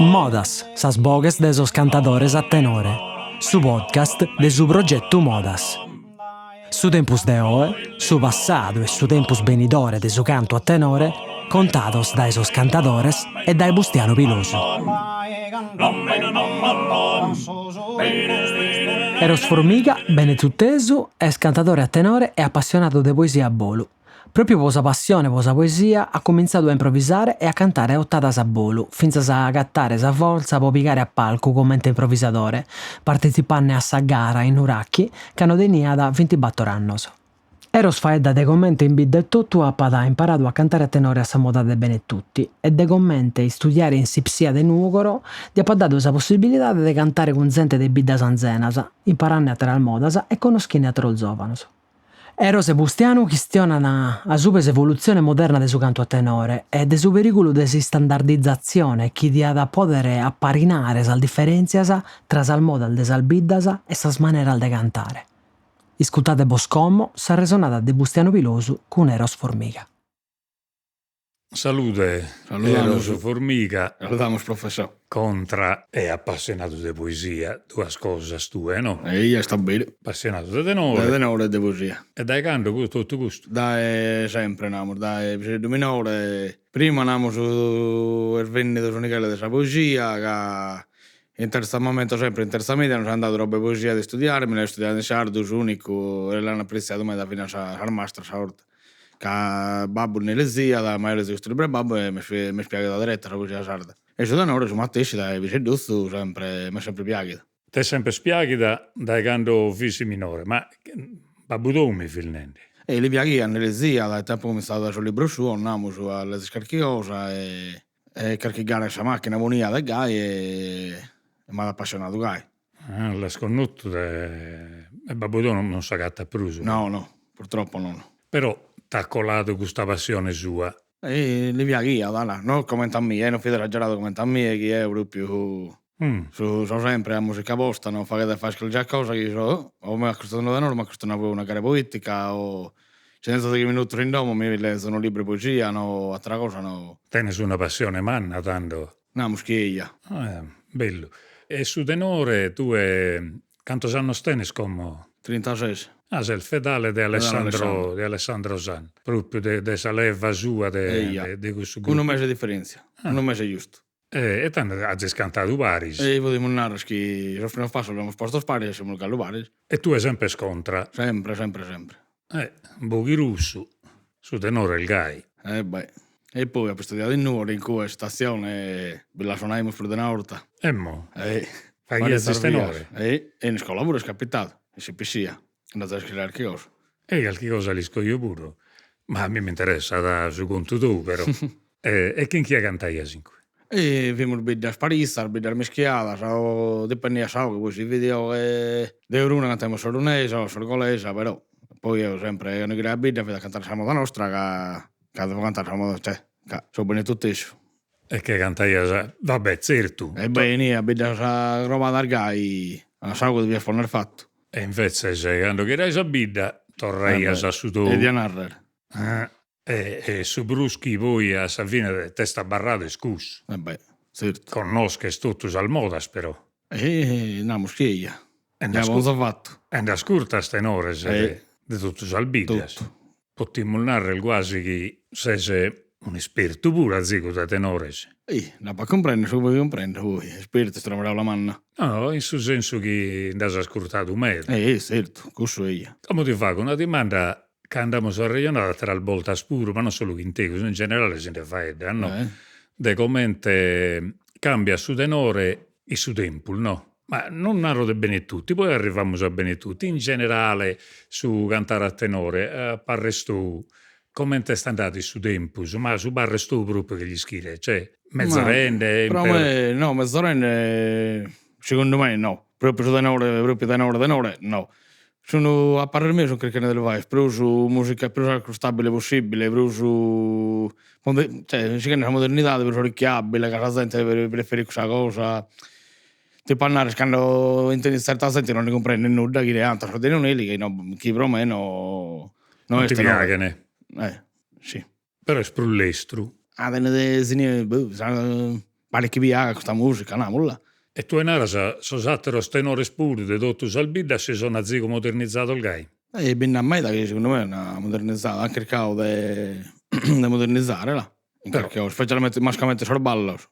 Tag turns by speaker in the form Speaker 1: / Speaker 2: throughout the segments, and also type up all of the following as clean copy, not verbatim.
Speaker 1: Modas, sas boghes de sos cantadores a tenore, su podcast de su progetu Modas. Su tempus de oe, su passadu e su tempus benidore de su cantu a tenore contados dae sos cantadores e dae Bustianu Pilosu. Eros Formiga, benetuttesu, est cantadore a tenore e apassionadu de poesia a bolu. Pròpiu po sa passione po sa poesia at cumintzadu a improvisare e a cantare otadas a bolu, fintzas a agatare sa fortza po pigare a palcu comente improvisadore, partetzipande a sa gara in Nurachi cando teniat bintibator annos. Eros faeddat de comente in bidda etotu apat imparadu a cantare a tenore a sa moda de Benetutti e de comente istudiare in s'Ipsia de Nùgoro ddi apat dadu sa possibilidade de cantare cun zente de biddas anzenas, imparande àteras modas e connoschende àteros zòvanos. Eros e Bustianu chistionant asuba 'e s'evolutzione moderna de su cantu a tenore e de su perìgulu de s'istandardizatzione chi diat pòdere aparinare sas diferèntzias tra sas modas de sas biddas e sas maneras de cantare. Iscultade bos como s'arresonada de Bustianu Pilosu cun Eros Formiga.
Speaker 2: Salude, Eros Formiga.
Speaker 3: Saludamus professò.
Speaker 2: Contra e appassionadu de poesia, duas cosas tue, no?
Speaker 3: Eja, est beru.
Speaker 2: Appassionadu de tenore.
Speaker 3: De tenore e de poesia.
Speaker 2: E dae cando totu custu?
Speaker 3: Dae sempre, namus, dae piseddu minore. Prima, namus, est bennidu su nighele de sa poesia, ca in terza, m'ammento sempre, in terza media nos an dadu roba 'e poesia de istudiare, mi l'aio istudiada in sardu, s'unicu, e l'an apretziadu meda finas sas mastras sa 'orta Ca babbu nde leziat, ma eo lezio custu libru 'e babbu e m'est piaghida deretta sa poesia sarda. E su tenore su matessi dae piseddutzu sempre, m'est sempre piaghidu.
Speaker 2: T'est sempre piaghida dae cando fis minore, ma babbu tou mi fis nende.
Speaker 3: E li piaghiat, nde leziat e apo cominzadu dae sos libros suos, namus, a lezer carchi cosa e e carchi gara in sa macchina poniat e gai e m'at appassionadu gai.
Speaker 2: Ah, l'as connotu de... E babbu tou non s'agatat prus.
Speaker 3: No, no, purtroppo nono.
Speaker 2: Però t'at coladu custa passione sua.
Speaker 3: E li piaghiat, là, no comente a mie, non fit esageradu comente a mie chi eo propriu so sempre a musica posta, non faghet a fagher calchi cosa chi so o m'accosto unu tenore o m'accosto una gara poetica o si tenzo deghi minutos in domo mi lezo unu libru 'e poesia no attera cosa no.
Speaker 2: Tenes una passione manna tando.
Speaker 3: Namus chi eja.
Speaker 2: Bellu. E su tenore tue cantos annos tenes como?
Speaker 3: Trintases.
Speaker 2: Ah, ses fedale de Alessandro de Alessandro Sanna, propriu de de sa leva sua de de cussu
Speaker 3: gruppu. Unu mese 'e differentzia, unu mese giustu.
Speaker 2: E tando azis cantadu paris.
Speaker 3: E podimus narrer chi sos primos passos los amus postos paris e semus galu paris.
Speaker 2: E tue sempre contra.
Speaker 3: Sempre, sempre, sempre.
Speaker 2: Eh, boghirussu, su tenore est gai.
Speaker 3: Eh beh, e poi apo istudiadu in Nuoro, in cue situazione bi la sonaimus prus de una 'orta.
Speaker 2: Emmo.
Speaker 3: Eh.
Speaker 2: Faghiazis tenore.
Speaker 3: Eh, e in iscola puru est capitadu, in s'IPSIA, nd'as a ischire carchi cosa.
Speaker 2: E carchi cosa l'isco eo puru, ma a mie m'interessat su contu tou però. E chin chie cantaias in cue?
Speaker 3: E fimus biddas paritzas, biddas mischiadas, o dipendiat sa 'oghe, poi si fit 'oghe de Orune cantaimus s'orunesa o s'orgolesa, però poi eo sempre cando ghiraio a bidda fit a cantare sa moda nostra ca ca devo cantare sa moda, cioè, ca so benetuttesu.
Speaker 2: E che cantaias, va bè, zertu.
Speaker 3: E beh inie a biddas crobadas gai a sa 'oghe devias ponner fatu.
Speaker 2: E invetzes cando ghiraias a bidda torraias a su tou.
Speaker 3: E dia narrer.
Speaker 2: E su prus chi poi a sa fine t'est abarradu est cussu.
Speaker 3: E beh, zertu.
Speaker 2: Connosches totu sas modas però.
Speaker 3: E namus chi eja. E ponzo fatu.
Speaker 2: E nd'ascurtas tenores de totu sas biddas.
Speaker 3: Totu.
Speaker 2: Potimus narrer guasi chi ses un'espertu puru azigu de tenores.
Speaker 3: Ih, nd'apo a cumprender su chi poi cumprendo, poi, espertu est una paraula manna.
Speaker 2: No, in su sensu chi nd'as ascurtadu meda.
Speaker 3: E zertu, cussu eja.
Speaker 2: Como ti fago una dimanda Ca nd'amus arrejonadu ateras boltas puru, ma non solu chin tegus, in generale si nde faeddat, no, de comente cambiat su tenore in su tempus, no, ma non naro de Benetutti, poi arrivamus a Benetutti, in generale su cantare a tenore, a parrer tou, comente est andadu in su tempus, ma su parrer tou propriu cherio ischire, cioè mezorende,
Speaker 3: Pro me no, mezorende segundu me no, propriu su tenore, propriu tenore tenore no Sun, a parrer meu, sun chirchende de lu fagher prus musica prus acostabile possibile, prus cioè sighende sa modernidade prus orecchiabile, ca sa zente preferit cussa cosa, tipu a narrer cando intendis zerta zente non nde cumprendet nudda chi cantat sos de Neoneli chi no chi pro me no
Speaker 2: no est. Non ti piaghene.
Speaker 3: Eh si.
Speaker 2: Però est prus lestru.
Speaker 3: Ah tenet zenia boh paret chi piagat custa musica, namus là.
Speaker 2: E tue naras, sos atteros tenores puru de totu sas biddas si sun azigu modernizados gai?
Speaker 3: E bi nd'at meda chi segundu me an modernizadu, an chircadu de de modernizare là, an chircadu specialmente mascamente sos ballos,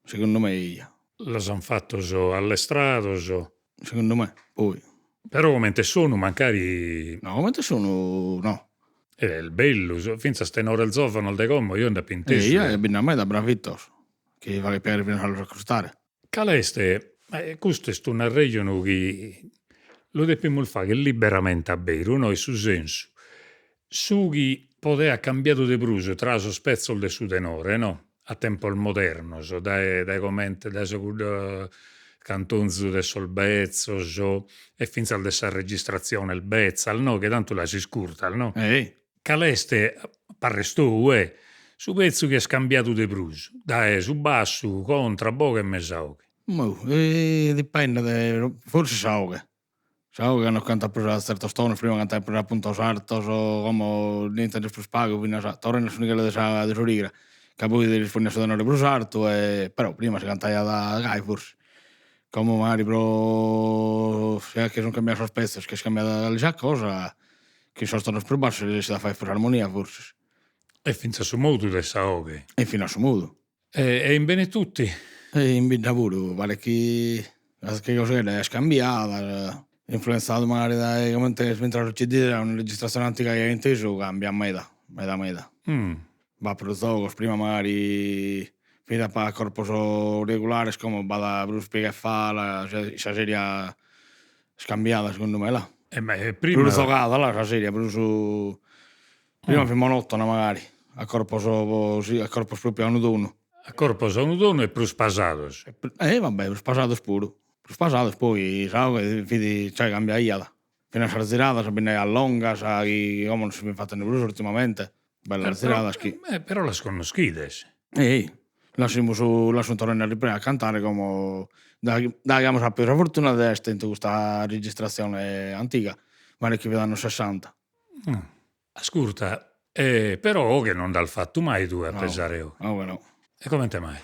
Speaker 3: segundu me eia.
Speaker 2: Los an fatos allestrados.
Speaker 3: Segundu me, poi.
Speaker 2: Però comente sonu mancari.
Speaker 3: No, comente sonu no.
Speaker 2: Est bellu, finzas tenores zovanos de como eo nd'apo intesu.
Speaker 3: Eia, bi nd'at meda bravitos, chi faghet piaghere finas a los ascurtare.
Speaker 2: Cale est, custu est un'arrejonu chi lu depimus fagher liberamente a beru, no, in su sensu, su chi po te at cambiadu de prus tra sos pezzos de su tenore, no, a tempos modernos, dae dae comente dae su cuddu cantonzu de sos bezzos e finzas de sas registratziones bezzas, no, chi tantu las iscurtas, no. Cale est, a parrer tou, eh, su pezzu chi est cambiadu de prus, dae su bassu, contra, boghe e mesa 'oghe?
Speaker 3: Boh, dipendet, forsis sa 'oghe, sa 'oghe cando cantat prus a zertos tonos, prima cantaiat prus a puntos artos, como nd'intendes prus pagu finas, torrende a su nivellu de sa de s'origra, ca poi devias ponner su tenore prus artu e però prima si cantaiat gai forsis, como magari pro sia chi sun cambiados sos pezzos chi est cambiada calchi cosa Chin sos tonos prus bassos si resessit a fagher prus armonia forsis.
Speaker 2: E finzas su modu de sa 'oghe.
Speaker 3: E finas su modu.
Speaker 2: E in Benetutti?
Speaker 3: E in bidda puru, paret chi carchi cosighedda est cambiada, influenzadu magari dae comente est bintradu su CD, dae una registrazione antiga chi aia intesu, cambiat meda, meda meda. B'at prus zogos, prima magari fit a corpos regulares, como b'at prus piga e fala, sa seria est cambiada segundu me là.
Speaker 2: E ma prima.
Speaker 3: Prus zogada là sa seria, prus prima fit monotona magari, a corpos a corpos propriu a unu tonu.
Speaker 2: A corpos a unu tonu e prus pasados.
Speaker 3: E va bè, prus pasados puru, prus pasados poi sa 'oghe fit, cioè cambiaiat, finas sas ziradas bi nd'aiat longas chi como non si fin fatende prus ultimamente Bellas ziradas chi.
Speaker 2: Però las connoschides.
Speaker 3: Ei, las semus, las sunt torrende a riprendere a cantare como, daghi daghi amus apidu sa fortuna de aer tentu custa registratzione antiga, paret chi fit annos sessanta.
Speaker 2: Ascurta, però 'oghe non nd'as fatu mai tue a pesare 'oghe.
Speaker 3: No, 'oghe no.
Speaker 2: E comente mai?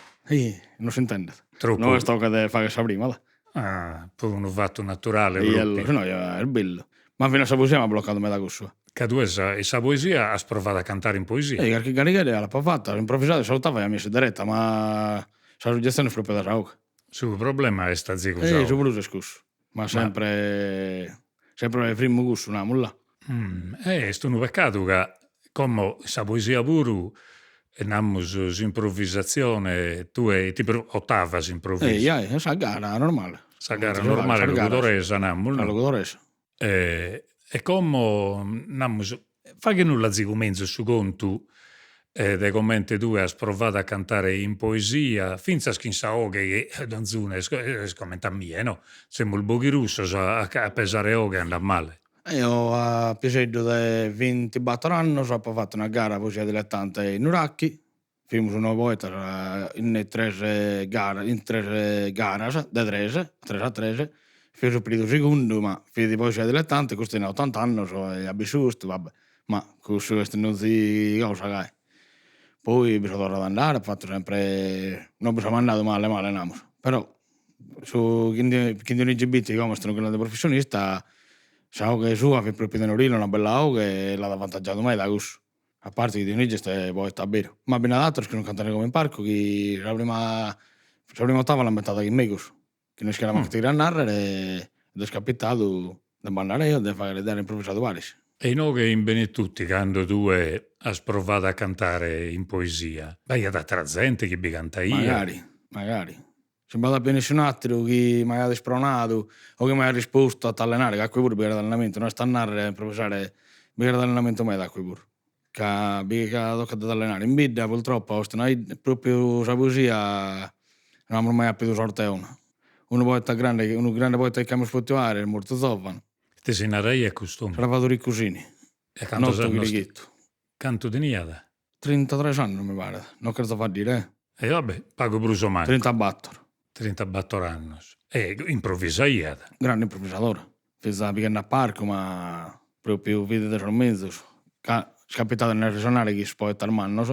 Speaker 3: Non s'intendet.
Speaker 2: Tropu.
Speaker 3: No est 'oghe de fagher sa prima, là.
Speaker 2: Ah, pro unu fatu naturale propriu.
Speaker 3: Si no est bellu. Ma finas sa poesia m'at bloccadu meda cussu.
Speaker 2: Ca tue sa in sa poesia as provadu a cantare in poesia.
Speaker 3: E carchi garighedda l'apo fata, improvisada, sa ottava ja mi essit deretta, ma sa suggetzione est propriu dae sa 'oghe.
Speaker 2: Su problema est azigu sa 'oghe.
Speaker 3: Su prus est cussu, ma sempre sempre frimmu cussu, namus là.
Speaker 2: Est unu peccadu ca como in sa poesia puru namus s'improvisatzione, tue ti otavas improvisas.
Speaker 3: Eja, eja, sa gara normale.
Speaker 2: Sa gara normale logudoresa namus.
Speaker 3: Sa logudoresa.
Speaker 2: E como namus, faghe nos azigu menzus su contu de comente tue as provadu a cantare in poesia, finzas chin sa 'oghe chi donzunu est comente a mie no, semus boghirussos a pesare 'oghe andat male.
Speaker 3: Eo a piseddu de bintibattor annos apo fatu una gara poesia dilettante in Nurachi, fimus noe poetas in tres garas in tres garas de tres, tres a tres, fio supridu segundu ma fit poesia dilettante, custu teniat ottant'annos e at bissu custu, va bè, ma cussu est in donzi cosa gai. Poi bi so torradu a andare, apo fatu sempre, non bi so mai andadu male male namus, però su chin chin Dionigi Bitti como est unu grande professionista, sa 'oghe sua fit propriu tenorile, una bella 'oghe e l'at avantaggiadu meda cussu, a parte chi Dionigi est poeta abberu, ma bi nd'at atteros chi sun cantende como in parcu chi sa prima sa prima ottava l'an imbentada chin megus, chi no ischian mancu ite cheriat narrer e dd'est capitadu de b'andare eo e de faghere de aer improvisadu paris.
Speaker 2: E inoghe in Benetutti cando tue as provadu a cantare in poesia, b'aiat attera zente chi bi cantaiat?
Speaker 3: Magari, magari. Si b'at apidu nisciun'atteru chi m'aiat ispronadu o chi m'aiat rispostu a t'allenare, ca a cue puru bi cheret allenamentu, no est a narrer a improvisare, bi cheret allenamentu meda a cue puru, ca bi ca tocat de t'allenare. In bidda purtroppo est una 'idda, propriu sa poesia no amus mai apidu sorte 'ona. Unu poeta grande, unu grande poeta chi amus potidu aer est mortu zovanu.
Speaker 2: Ite si naraiat cust'omine?
Speaker 3: Sarvadori Cusini.
Speaker 2: E cantos annos cantu teniat?
Speaker 3: Trintatres annos mi paret, non cherzo faddire
Speaker 2: eh. E va bè, pagu prus o mancu.
Speaker 3: Trintabattor.
Speaker 2: Trintabattor annos. E improvisaiat.
Speaker 3: Grande improvisadore, fit pighende a parcu ma propriu fit de sos mezus, ca est capitadu de nd'arresonare chin sos poetas mannos.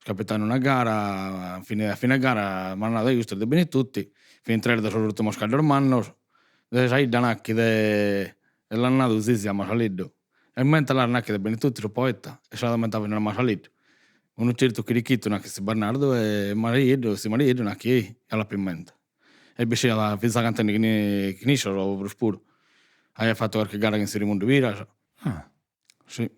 Speaker 3: Est capitau in una gara, a fine a fine gara m'at nadu, custu est de Benetutti, fin tres de sos urtimos caddos mannos, de sa 'idda nachi de, e l'at nadu Zizi a Masaliddu, e comente l'as nachi de Benetutti su poeta, e si l'at ammentadu finas Masaliddu. Unu certu Chirichittu nachi tziu Bernardu e Marieddu, tziu Marieddu nachi ei, ja l'apo in mente. E bessiat finzas cantende chin chin issos o prus puru. Aiat fatu carchi gara chin tziu Remundu Piras. Si,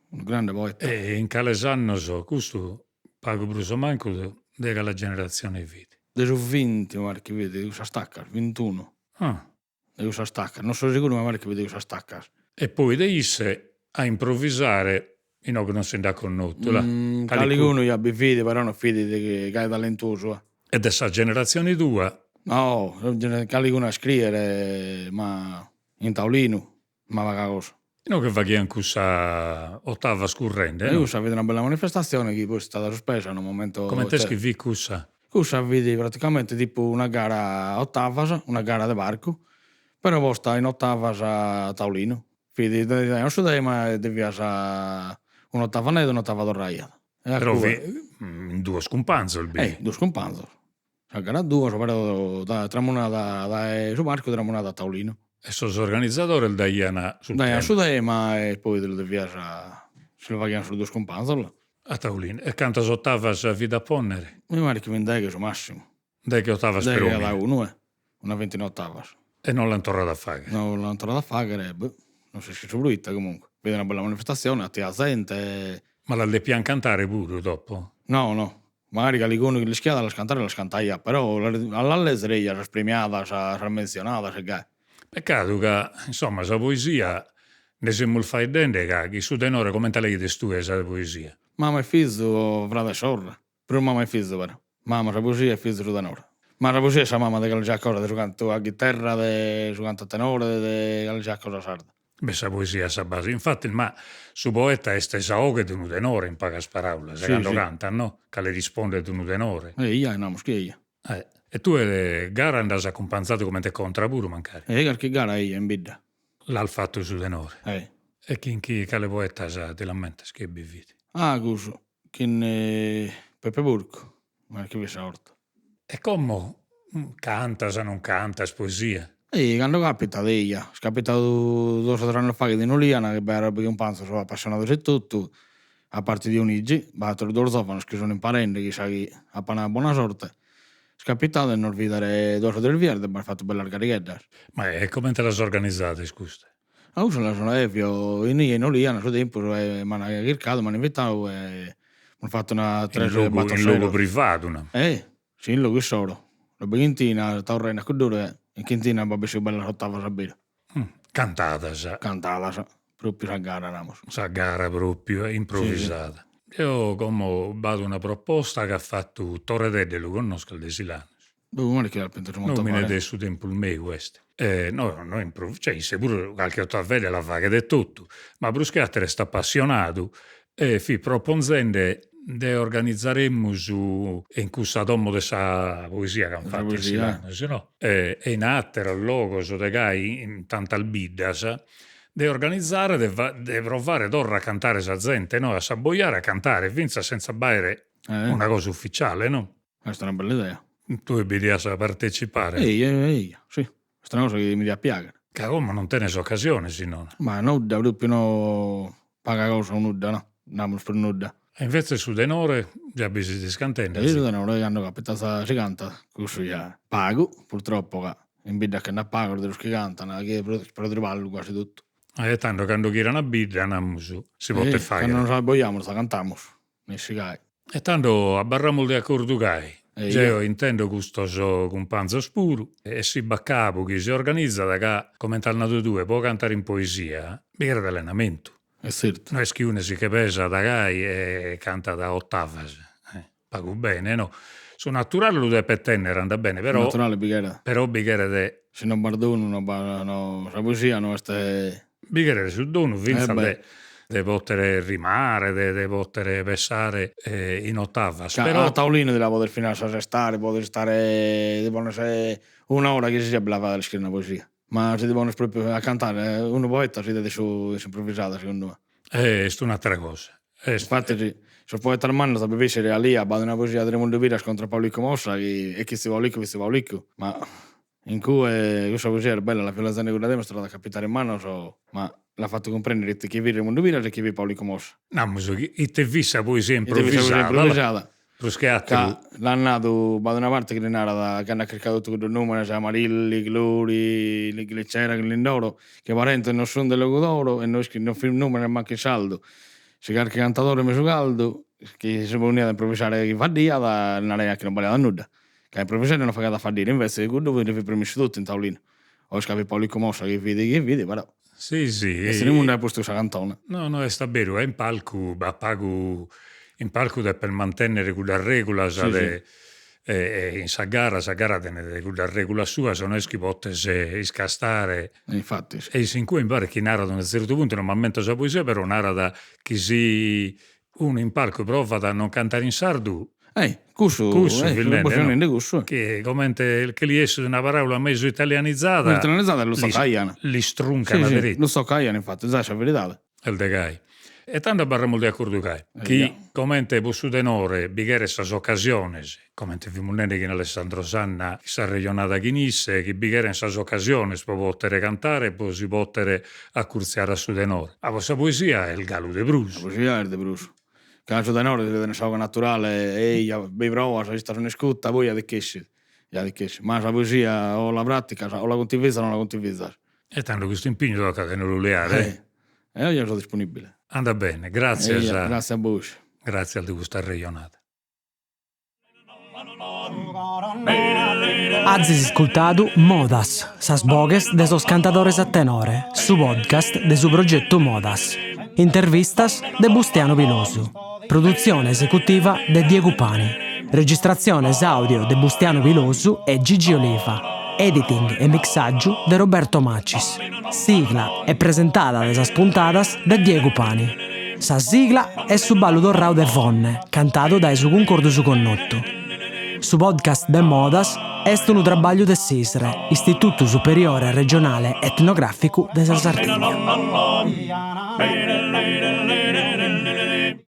Speaker 3: unu grande poeta.
Speaker 2: E in cales annos custu pagu prus o mancu de cale generatzione fit?
Speaker 3: De su vinti mi paret chi fit, de cussas taccas, vintunu. De cussas taccas, non so seguru ma mi paret chi fit de cussas taccas.
Speaker 2: E poi de isse a improvisare inoghe non si nd'at connotu, là.
Speaker 3: Calicunu ja bi fit, però non fit gai talentosu.
Speaker 2: E de sa generatzione tua?
Speaker 3: No, calicunu a iscriere, ma in taulinu, ma paga cosa.
Speaker 2: Inoghe faghian cussa otavas currende,
Speaker 3: no? Cussa fit una bella manifestazione chi poi est istada suspesa in unu momentu.
Speaker 2: Comente est chi fit cussa?
Speaker 3: Cussa fit praticamente tipu una gara a otavas, una gara de parcu, però posta in otavas a taulinu. Fit, ti daian su tema e devias un'otava andaiat un'otava torraiat.
Speaker 2: Però fit in duos cumpanzos bi.
Speaker 3: Eh, duos cumpanzos. Sa gara a duos, però tramunada dae su parcu tramunada a taulinu.
Speaker 2: E sos organizadores daian
Speaker 3: su tema. Daian su tema e poi ti lu devias, si lu faghian sos duos cumpanzos.
Speaker 2: A taulinu. E cantas otavas fit a ponnere?
Speaker 3: Mi paret chi fin deghe su massimu.
Speaker 2: Deghe otavas per
Speaker 3: omine. Deghe cada unu, eh. Una vintina 'e otavas.
Speaker 2: E non l'an torrada a fagher?
Speaker 3: Non l'an torrada a fagher, boh, non s'ischit su proite comunque. Fit una bella manifestazione, 'atiat zente.
Speaker 2: Ma las depian cantare puru dopo?
Speaker 3: No no, Magari calicunu chi l'ischiat a las cantare las cantaiat, però a las lezere eia sas premiadas, sas mentzionadas e gai.
Speaker 2: Peccadu ca, insomma, sa poesia nde semus faeddende ca chi su tenore comente la 'ides tue sa poesia?
Speaker 3: Mama e fizu o frade e sorre, prus mama e fizu però, mama sa poesia e fizu su tenore. Ma sa poesia est sa mama de calisiat cosa, de su cantu a chiterra, de su cantu a tenore, de calisiat cosa sarda.
Speaker 2: Beh sa poesia est sa base, infatis ma su poeta est sa 'oghe de unu tenore in pagas paraulas, cando cantat no, ca li rispondet unu tenore.
Speaker 3: Eia, namus chi eia.
Speaker 2: E tue gara nd'as acumpanzadu comente contra puru mancari.
Speaker 3: E carchi gara eia in bidda.
Speaker 2: L'as fatu su tenore. E chin chi cale poetas ti l'ammentas chie bi fit?
Speaker 3: Ah cussu, chin Peppe Porcu, ma chi fit sa 'orta.
Speaker 2: E como cantas non cantas poesia?
Speaker 3: E cando capitat eia, est capitadu duos o tres annos faghet in Oliana chi b'aiat roba 'e cumpanzos appassionados e totu, a parte Dionigi, b'at ateros duos zovanos chi sun imparende, chissà chi apan bona sorte, est capitadu de nos bidere duas o tres bias e de b'aer fatu bellas garigheddas.
Speaker 2: Ma e comente las organizades custas?
Speaker 3: Ah cussu las fio inie in Oliana su tempus e m'an chircadu, m'an invitadu e amus fatu una tres o battor
Speaker 2: seras. In logu privadu no?
Speaker 3: Eh si in logu issoro, roba 'e chintina, torrain a cudd'ora e in chintina b'at bessidu bellas ottavas abberu.
Speaker 2: Cantadas.
Speaker 3: Cantadas, propriu sa gara namus.
Speaker 2: Sa gara propriu improvisada. Eo como b'at una proposta chi at fatu Tore Tedde, lu connosches de Silanus?
Speaker 3: Boh ma chi l'apo intesu mentovare.
Speaker 2: Nomine de su tempus meu est. No no improvvi cioè isse puru calchi ottavedda la faghet etotu, ma prus che atteru est appassionadu e fit proponzende de organizaremus in cussa domo de sa poesia chi an fatu in Silanus no e in atteros logos de gai in tantas biddas de organizare de de provare torra a cantare sa zente no a s'abbojare a cantare finzas senza b'aere una cosa ufficiale no
Speaker 3: Est una bella idea.
Speaker 2: Tue bi dias partecipare?
Speaker 3: Eia, eia, si. Est una cosa chi mi diat piaghere.
Speaker 2: Ca como non tenes occasione si nono.
Speaker 3: Ma nudda, propriu no, paga cosa o nudda no, namus prus nudda.
Speaker 2: E invetze su tenore già bi ses cantende?
Speaker 3: Su tenore cando capitat si cantat, cussu ja pagu, purtroppo ca in bidda che nd'at pagos de sos chi cantan, chi pro triballu quasi totu.
Speaker 2: E tando cando ghiran a bidda namus si potet fagher.
Speaker 3: Cando nos abbojamus za cantamus. Nessi gai.
Speaker 2: E tando abarramus de acordu gai. Jeo intendo custos cumpanzos puru e si b'at cabu chi si organizat ca, comente as nadu tue, pro cantare in poesia bi cheret allenamentu.
Speaker 3: Est zertu.
Speaker 2: No est chi unu si che pesat gai e cantat a otavas. Pagu bene, no. Su naturale lu depet tennere, andat bene, però.
Speaker 3: Su naturale bi cheret.
Speaker 2: Però bi cheret.
Speaker 3: Si non b'as donu no b'at, no, sa poesia no est.
Speaker 2: Bi cheret su donu fintzas de de potere rimare, de de potere pessare in otavas,
Speaker 3: però. A taulinu ti la podes finas sestare, podes istare, ti pones un'ora chi si siat bi la faghes a iscriere una poesia, ma si ti pones propriu a cantare, unu poeta s'idet in su in s'improvvisada segundu me.
Speaker 2: Est un'atera cosa.
Speaker 3: Infattis. Sos poetas mannos bi fit Alia, b'at una poesia de Remundu Piras contra a Pauliccu Mossa chi e chi tziu Pauliccu fit tziu Pauliccu, ma in cue cussa poesia est bella, la fio lezende cudda die, m'est torrada a capitare in manos, ma l'at fatu cumprendere ite chi fit Remundu Piras e chi fit Pauliccu Mossa.
Speaker 2: Namus chi ite fit sa poesia improvisada, prus che ateru.
Speaker 3: Ca l'at nadu, b'at una parte chi li narat cando at chircadu totu cuddos numenes, Amarilli, Glori, Glicera, Lindoro, chi parentes non sun de Logudoro e no ischin, non fin numenes mancu in sardu. Si carchi cantadore mesu caldu chi si poniat a improvisare chi faddiat, naraiat chi non baliat a nudda, ca improvisende non faghiat a faddire, invece cuddu li fit permissu totu in taulinu, o est ca fit Pauliccu Mossa chi fit chi fit, però.
Speaker 2: Si si.
Speaker 3: E Remundu aiat postu sa cantone.
Speaker 2: No no est a beru, ca in palcu b'at pagu, in palcu depes mantennere cuddas regulas de e in sa gara, sa gara tenet cuddas regulas suas, no est chi potes iscastare.
Speaker 3: Infatis.
Speaker 2: E isse in cue mi paret chi narat a unu zertu puntu, non m'ammento sa poesia, però narat chi si unu in palcu provat a non cantare in sardu,
Speaker 3: Eh, cussu,
Speaker 2: cussu
Speaker 3: eh,
Speaker 2: fit nende,
Speaker 3: bos
Speaker 2: no?
Speaker 3: nende cussu.
Speaker 2: Chi comente che li essit una paraula mesu italianizada,
Speaker 3: Italianizada lu tzoccaian.
Speaker 2: L'istruncan
Speaker 3: Sì, sì,
Speaker 2: deretu.
Speaker 3: lu tzoccaian infatti, zai sa veridade.
Speaker 2: Est de gai. E tando abarramus de acordu gai, chi comente po su tenore bi cheret sas ocasiones, comente fimus nende chin Alessandro Sanna in s'arrejonada chin isse, chi bi cheren sas ocasiones po potere cantare e po si potere acurtziare a su tenore. Ma po sa poesia est galu de prus.
Speaker 3: Sa poesia est de prus. Ca su tenore si tenet sa 'oghe naturale, eia, bi proas, istas un'iscuta, poi ja ti ch'essit, ja ti ch'essit. Ma sa poesia o la praticas o la contivizas o non la contivizas.
Speaker 2: E tando custu impignu tocat de nos lu leare.
Speaker 3: Eh, eo ja so disponibile.
Speaker 2: Andat bene, gràtzias.
Speaker 3: Eia, gràtzias a bois.
Speaker 2: Gràtzias de custa arrejonada.
Speaker 1: Azis iscultadu Modas, sas boghes de sos cantadores a tenore, su podcast de su progetu Modas. Intervistas de Bustianu Pilosu. Produtzione esecutiva de Diegu Pani. Registratziones àudio de Bustianu Pilosu e Gigi Oliva. Editing e mixàgiu de Roberto Macis. Sigla e presentada de sas puntadas de Diegu Pani. Sa sigla est su ballu torrau de Fonne, cantadu dae su Cuncordu Su Connotu. Su podcast de Modas est unu trabagliu de s'ISRE, Istitutu Superiore Regionale Etnogràficu de sa Sardigna.